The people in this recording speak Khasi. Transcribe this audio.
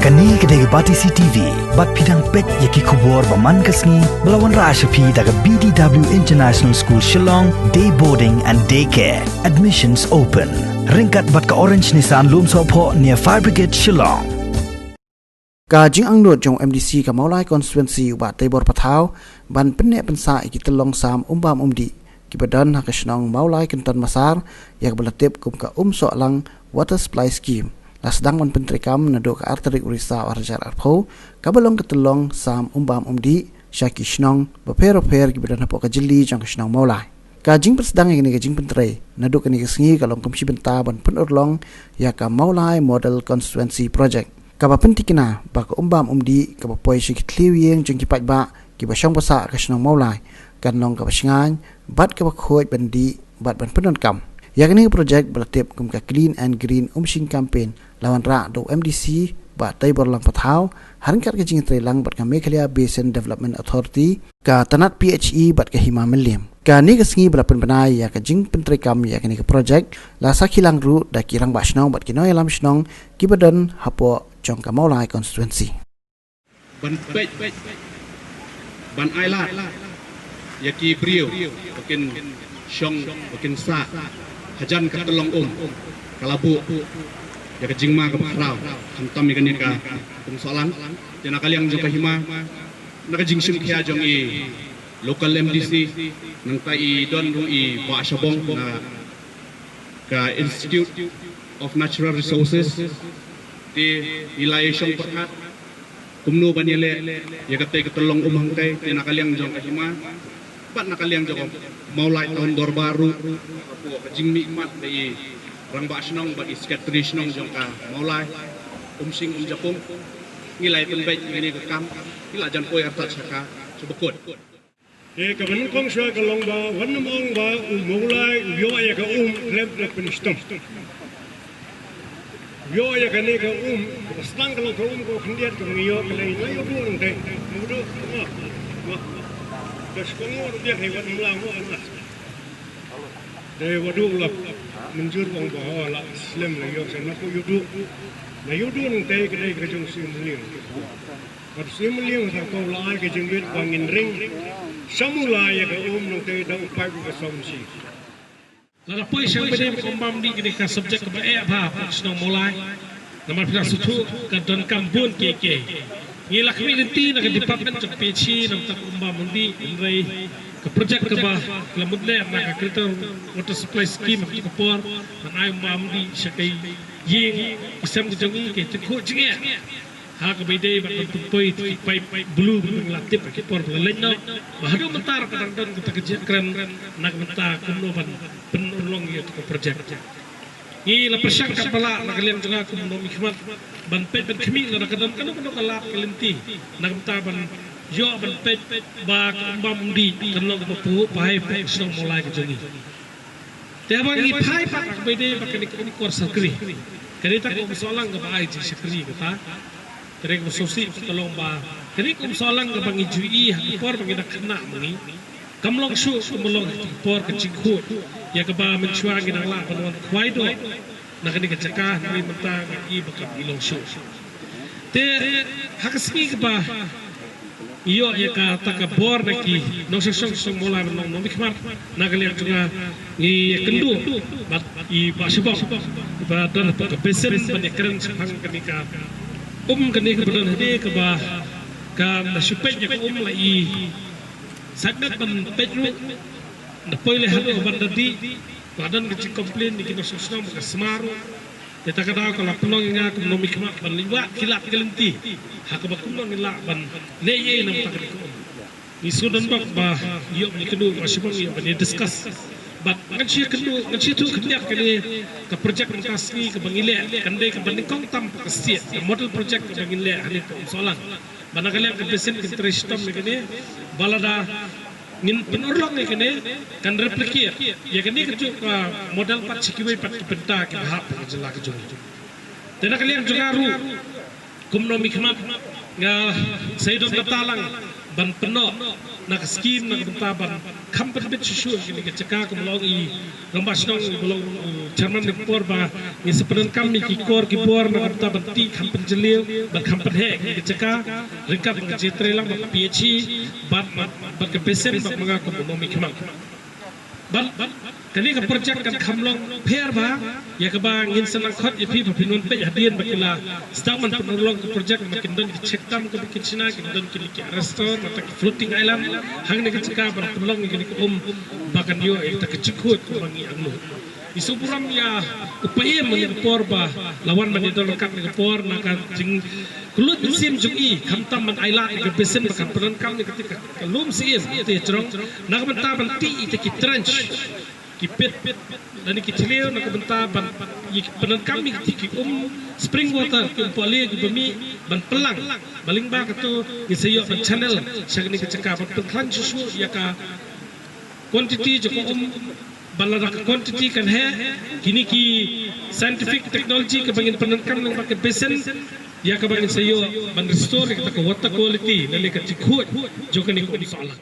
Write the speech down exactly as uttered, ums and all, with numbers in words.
Kane ka dei ka Batesi T V, bad phi dang peit ïa ki khubor ba man ka sngi, ba la wanrah sha phi da ka B D W International School Shillong, Day Boarding and Day Care. Admissions open. Ryngkat bad ka Orange Nissan Lumsohphoh near Fire Brigade Shillong. Ka jingangnud jong M D C ka Mawlai Constituency u Bah Teibor Pathaw ban pynneh pynsah ïa ki tyllong sam umbam umdih kiba don ha ka shnong Mawlai Kynton Massar, ïa kaba la tip kum ka Umsohlang Water Supply Scheme, la sdang ban pyntreikam naduh ka ar tarik u Risaw ar hajar arphew, kaba long ka tyllong sam umbam umdih sha ki shnong bapher bapher kiba don hapoh ka jylli jong ka shnong Mawlai. Ka jingpynsdang ïa kane ka jingpyntrei naduh kane ka sngi ka long kum shi bynta ban pynurlong ïa ka Mawlai Model Constituency Project, kaba pynthikna ba ka umbam umdih kaba poi sha ki thliew ïing jong ki paidbah kiba shong ba sah ka shnong Mawlai kan long kaba shngaiñ bad kaba khuid ban dih bad ban pyndonkam. Ïa kane ka project ba la tip kum ka Clean and Green Umshing Campaign la wanrah da u M D C Bah Teibor Lang Pathaw ha ryngkat ka jingïatreilang bad ka Meghalaya Basin Development Authority, ka tnat P H E bad ka Hima Mylliem. Kane ka sngi ba la pynbna ïa ka jingpyntreikam ïa kane ka project la sakhi lang ruh da ki rangbah shnong bad ki nongïalam shnong kiba don hapoh jong ka Mawlai Constituency. Ban peit, ban ailad ïa ki briew ba kin shong, ba kin sah hajan ka tyllong um, ka la buh ïa ka jingma kaba khraw, khamtam ïa kane ka Umsohlang. Te na ka liang jong ka Hima, na ka jingshim khia jong i local M D C, nangta i don ruh i Bah Shabong na ka Institute of Natural Resources, te i la ïashong pyrkhat kumno ban ïaleh ïa katei ka tyllong um hangtei, te na ka liang jong ka Hima bad na ka liang jong ka Mawlai Town Dorbar ruh, hapoh ka jingmihkhmat da i rangbah shnong bad i secretary shnong jong ka Mawlai, Umshing Umjapung, ngi la ïa pynbeit ïa kane ka kam, ngi la jan poi artat sha ka, sha bakut. Te kaba nyngkong shuwa ka long ba, wat nym ong ba u Mawlai u ïoh ïa ka um khlem da pynshitom. U ïoh ïa kane ka um, kaba sdang ka long ka um kaba khyndiat kaba ngi ïoh ka lei, ngi ïoh duh nangtei, ïoh duh, wah, wah. Ka shkong ïoh duh ïa ka wat nym lang wah, wah. Dei wat duh la mynjur ong ba, oh, la slem la ïoh sha na ko ïoh duh. Na ïoh duh nangtei ka dei ka jong Siem Liang. Bad Siem Liang sa ko la ai ka jingbit ba ngin ring sha Mawlai ïa ka um nangtei da u paip ka sawmsih. Lada poi sha bynta ka umbam dih, kane ka subject kaba eh bha ha shnong Mawlai. Namar phi la sngewthuh ka donkam bun kiei kiei. Ngi la khmih lynti na ka department jong P H E namar ka umbam dih, hynrei ka project kaba la mut leh na ka Greater Water Supply Scheme ha ka por ban ai umbam dih sha ka ïing ki sem ka jong ngi, ka jingkhuid jingeh ha kaba ïadei bad ban pynpoi ïa ki paip blue ba ngi la tip ha ki por ba la leit noh. Ba haduh mynta ruh ka dang don kata ka jingkren na ka bynta kumno ban pynurlong ïa kata ka project. Ngi la pyrshang katba lah na ka liang jong nga kum u nongmihkhmat ban peit ban khmih lada ka don kano kano ka lad ka lynti na ka bynta ban ïoh ban peit ba ka umbam dih kan long kaba phuh phai hapoh ka shnong Mawlai ka jong ngi. Te haba ngi phai pat ha kaba ïadei bad kane ka um kor shakri, kane kata ka Umsohlang kaba ai jingshakri kata. Te kaba sngewsih ka long ba kane ka Umsohlang kaba ngi ju ïohi ha ka por ba ngi dang khynnah ma ngi, kam long shuh kumba long ha ka por ka jingkhuid ïa kaba mynshuwa ngi dang lah ban wan khwai doh na kane ka jaka, hynrei mynta ngi ïohi ba kam long shuh. Te ha ka sngi kaba ngi ïoh ïa kata ka bor na ki nongshong shnong Mawlai ban long nongmihkhmat na ka liang jong nga, ngi ïakynduh bad i Bah Shabong ba don hapoh ka basin ban ïakren shaphang kane ka um, kane kaba don hangne kaba ka la shu peit ïa ka um la i sait met ban peit ruh, da poi leh haduh ban da dih, la don ka jingcomplain na ki nongshong shnong ba ka sma ruh. Te kata ka daw ka la pynlong ïa nga kum u nongmihkhmat ban leit wad ki lad ki lynti ha kaba kumno ngin lah ban leh ei ei namar kata ka um. Ngi shu don bok ba ïoh ban ïakynduh, ba shibun ïoh ban ïa discuss. Bad ngan shu ïakynduh, ngan shu ïathuh khyndiat, kane ka project mynta ka sngi kaba ngi leh kan dei kaba nyngkong tam ha ka state, ka model project kaba ngin leh hangne ha Umsohlang. Ba na ka liang ka basin kin trei shitom ïa kane, ba lada ngin pynurlong ïa kane, kan replicate ïa kane kajuh ka model pat sha kiwei pat ki bynta kiba hap ha ka jylla ka jong ngi. Te na ka liang jong nga ruh kum u nongmihkhmat, nga sa ïadon bynta lang ban pynnoh na ka skim na ka bynta ban kham pynbit shuh shuh ïa kane ka jaka. Kumba long i rangbah shnong, kumba long u chairman, na ka por ba ngin sa pyndonkam ïa ki kor ki bor na ka bynta ban tih kham pynjylliew, ban kham pynheh ïa kane ka jaka ryngkat bad ka jingtreilang bad ka P H E bad, bad ka basin bad ma nga kum u nongmihkhmat. Bad kane ka project kan kham long pher bha ïa kaba ngin sa nang khot ïa phi ba phin wan peit hadien ba ki la sdang ban pynurlong ka project, ba kin don ki check dam kaba kin shna, kin don kine ki arrestor, kata ki floating island, hangne ka jaka ban pynlong ïa kine ki um ba kan ïoh ïa kata ka jingkhuid kumba ngi angnud. Ngi sngewburom ïa u paidbah ha kane ka por ba la wan ban ïadon ryngkat ha kane ka por na ka jing- Ka lum mynsiem jong i, khamtam ban ailad ïa ka basin ba kan pyndonkam ïa kata ka lum siem te jrong na ka bynta ban tih ïa kita ki trench, ki pit lane ki thliew na ka bynta ban ïa ki pyndonkam ïa kita ki um spring water, ki um pohlieh kiba mih ban pynlang. Ba lyngba kato ngin sa ïoh ban channel sha kane ka jaka ban pynkhlaiñ shuh shuh ïa ka quantity jong ka um, ba lada ka quantity kan heh, kine ki scientific technology kaba ngin pyndonkam lyngba ka basin, ïa kaba ngin sa ïoh ban restore ïa kata ka water quality lane ka jingkhuid jong kane ka um sohlang.